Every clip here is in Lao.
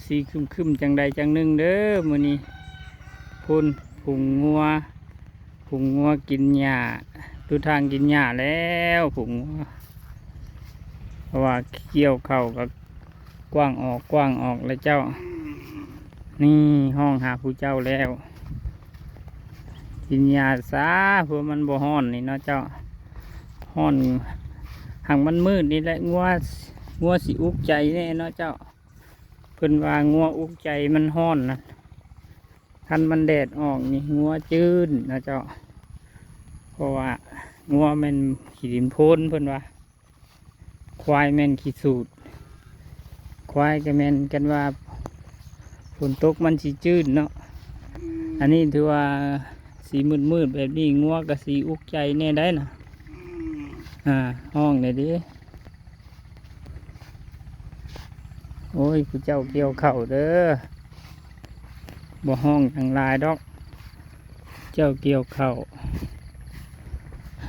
ສີຄຶ້ມໆ ຈັ່ງໃດຈັ່ງໜຶ່ງເດີມື້ນີ້. ພຸ້ນ ຝູງງົວ ຝູງງົວກິນຫຍ້າ ດູທາງກິນຫຍ້າແລ້ວ ຝູງງົວ ເພາະວ່າກ່ຽວເຂົ້າກໍກວ້າງອອກ ກວ້າງອອກແລ້ວເຈົ້າ. ນີ້ ຮ້ອງຫາຜູ້ເຈົ້າແລ້ວ. ກິນຫຍ້າຊາ ເພື່ອມັນບໍ່ຮ້ອນນີ້ເນາະເຈົ້າ. ຮ້ອນ ຫາກມັນມືດນີ້ແຫຼະ ງົວ ງົວຊິອຸກໃຈແນ່ເນາະເຈົ້າ. ເພິ່ນວ່າງົວອຸກໃຈມັນຮ້ອນນະ. ຄັນມັນແດດອອກນີ້ ງົວຈືນນະເຈົ້າ. ເພາະວ່າງົວແມ່ນຂີ້ດິນໂພນ ເພິ່ນວ່າ. ຄວາຍແມ່ນຂີ້ສູດ. ຄວາຍກໍແມ່ນກັນວ່າຝົນຕົກມັນຊິຈືນເນາະ. ອັນນີ້ຖືວ່າສີມືດໆ ແບບນີ້ ງົວກໍຊິອຸກໃຈແນ່ໄດ໋ນະ. ອືມ ອາ ຮ້ອງແດ່ເດ້. ໂອ້ຍ ຜູ້ເຈົ້າກ່ຽວເຂົ້າເດີ ບໍ່ຮ້ອງຫຍັງຫຼາຍດອກ. ເຈົ້າກ່ຽວເຂົ້າ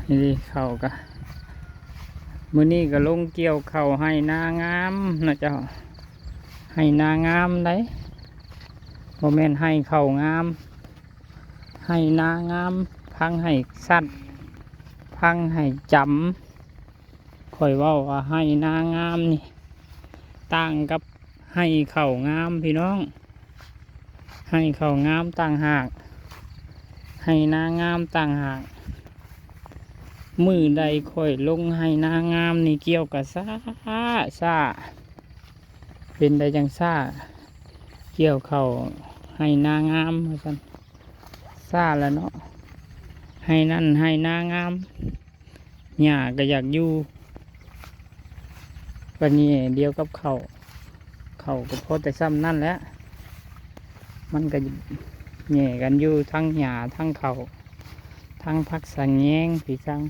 ນີ້ເຂົ້າກະ ມື້ນີ້ກະລົງກ່ຽວເຂົ້າໄຮ່ນາງາມນະເຈົ້າ. ໄຮ່ນາງາມໄດ໋ ບໍ່ແມ່ນໄຮ່ເຂົ້າງາມ. ໄຮ່ນາງາມ ຟັງໃຫ້ຊັດ ຟັງໃຫ້ຈຳ. ຂ້ອຍເວົ້າວ່າໄຮ່ນາງາມນີ້ ຕ່າງກັບໄຮ່ເຂົ້າງາມພີ່ນ້ອງ. ໄຮ່ເຂົ້າງາມຕ່າງຫາກ ໄຮ່ນາງາມຕ່າງຫາກ. ມື້ໃດຂ້ອຍລົງໄຮ່ນາງາມນີ້ ກ່ຽວກະຊ້າ ຊ້າ. ເປັນໃດຈັ່ງຊ້າ ກ່ຽວເຂົ້າໄຮ່ນາງາມວ່າຊັ້ນ. ຊ້າລະເນາະ ໄຮ່ນັ້ນໄຮ່ນາງາມ. ຫຍ້າກໍຢາກຢູ່ ປານນີ້ດຽວກັບເຂົ້າ ເຂົ້າກໍພໍແຕ່ຊ່ຳນັ້ນແຫຼະ. ມັນກໍແຫຍ່ກັນຢູ່ ທັງຫຍ້າ ທັງເຂົ້າ ທັງຜັກສະແຫງ ພີ່ຊັງ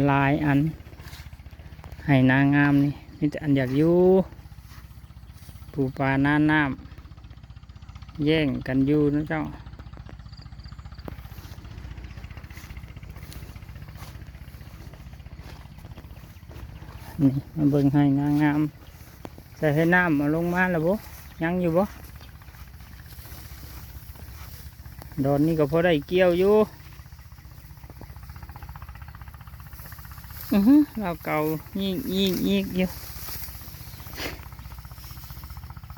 ຫຼາຍອັນ. ໄຮ່ນາງາມນີ້ມີແຕ່ອັນຢາກຢູ່ ປູປານານ້ຳ ແຍ່ງກັນຢູ່ນະເຈົ້າ. ນີ້ມາເບິ່ງໄຮ່ນາງາມ. ໃສ່ໃຫ້ນ້ຳເອົາລົງມາແລ້ວບໍ່? ຍັງຢູ່ບໍ່? ດອນນີ້ກໍພໍໄດ້ກ່ຽວຢູ່. ອືຫື ລາວເກົ່າຍິກໆໆຢູ່.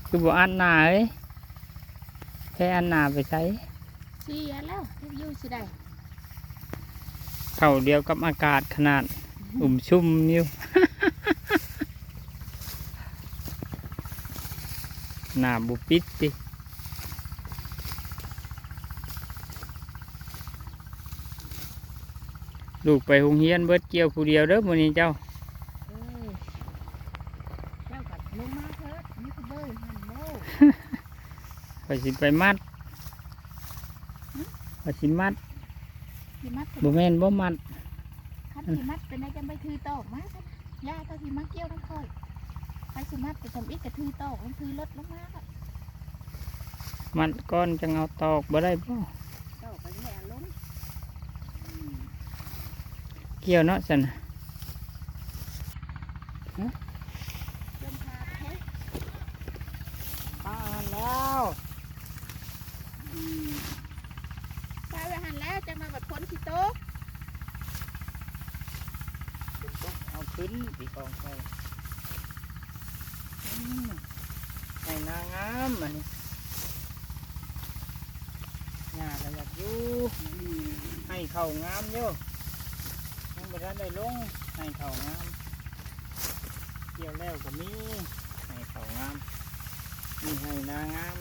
ຄືບໍ່ອັດໜ້າເອີຍ ແທ້ອັດໜ້າໄປໃສ? ເສຍແລ້ວ ຢູ່ຊິໄດ້ ເຂົ້າດຽວກັບອາກາດຂະໜາດ ອຸ້ມຊຸ່ມຢູ່. ໜ້າບໍ່ປິດຕິ. ລູກໄປໂຮງຮຽນເບິດ ກ່ຽວຜູ້ດຽວເດີມື້ນີ້ເຈົ້າ. ເອີ ເຈົ້າກໍລົງມາເທີດ ຢູທູບເບີຫັ້ນໂມ. ຂ້ອຍຊິໄປມັດ ຫຶ? ຂ້ອຍຊິມັດ ຊິມັດ ບໍ່ແມ່ນບໍ່ມັດ. ຄັນຊິມັດເປັນໄດຈັ່ງໄປຖືຕອກມາຊັ້ນ. ຢ່າ ເຈົ້າຊິມາກ່ຽວນຳຂ້ອຍ. ໃຜຊິມັດໄປທຳອິດກໍຖືຕອກ ມັນຖືລົດລົງມາກໍ ມັດກ່ອນຈັ່ງເອົາຕອກ ບໍ່ໄດ້ບໍ່? ຕອກກໍແມ່ເອົາລົງ ອືມ ກ່ຽວເນາະຊັ້ນນະ. ຮະ? ຈົມພາໄປໃສ? ປາຫັ້ນແລ້ວ. ອືມ ປະໄວ້ຫັ້ນແຫຼະ ຈັກໜ່ອຍບັດຝົນຊິຕົກ. ຝົນຕົກເອົາຂຶ້ນ ປີກອງຂ້ອຍ. ອືມ ໄຮ່ນາງາມອັນນີ້ ຫຍ້າກໍຢາກຢູ່. ອືມ ໄຮ່ເຂົ້າງາມຢູ່ ຍັງບໍ່ທັນໄດ້ລົງ ໄຮ່ເຂົ້າງາມ. ກ່ຽວແລ້ວກໍມີ ໄຮ່ເຂົ້າງາມ ມີໄຮ່ນາງາມ.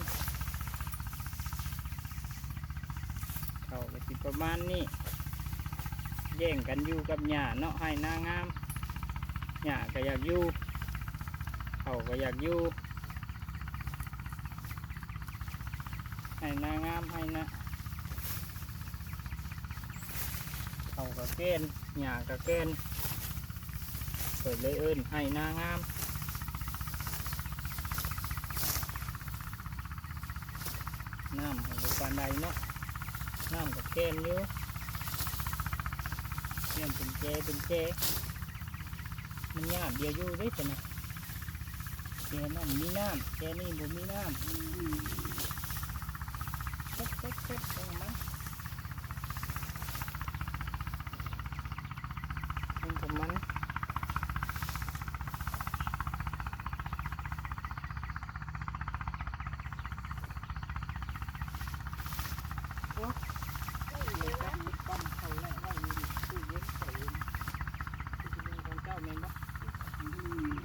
ເຂົ້າກໍຊິປະມານນີ້ ແຍ່ງກັນຢູ່ກັບຫຍ້າເນາະ ໄຮ່ນາງາມ. ຫຍ້າກໍຢາກຢູ່ ເຂົ້າກໍຢາກຢູ່. ໄຮ່ນາງາມ ໄຮ່ນາ ເຂົ້າກະແກ່ນ ຫຍ້າກະແກ່ນ ເພິ່ນເລີຍເອີ້ນໄຮ່ນາງາມ. ນ້ຳບໍ່ປານໃດເນາະ ນ້ຳກະແກ່ນຢູ່ ແກ່ນເປັນແຈເປັນແຈ. ມັນຍາດດຽວຢູ່ເດ້ຊັ້ນນະ. ແຈນັ້ນມີນ້ຳ ແຈນີ້ບໍ່ມີນ້ຳ. ເຮັດໆໆ ຂອງມັນ ຂອງມັນ. ໂອ້ ໄດ້ເວລາຊິປັ້ນເຂົ້າແລ້ວ ໄວ້ຢູ່ຕູ້ເຢັນຂ້ອຍເອງ. ຊິເປັນຂອງເຈົ້າແມ່ນບໍ່? ອືມ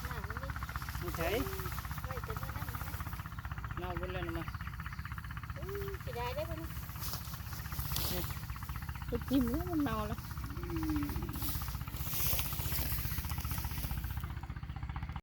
ນ້ຳມັນນີ້ ຢູ່ໃສ? ໄວ້ແຕ່ມື້ນັ້ນນະ ເນົ່າເບິດແລ້ວນະມາ. ອືມ ເສຍດາຍເດ້ບັດນີ້ ໄປກິນແລ້ວ ມັນເນົ່າແລ້ວ. ອືມ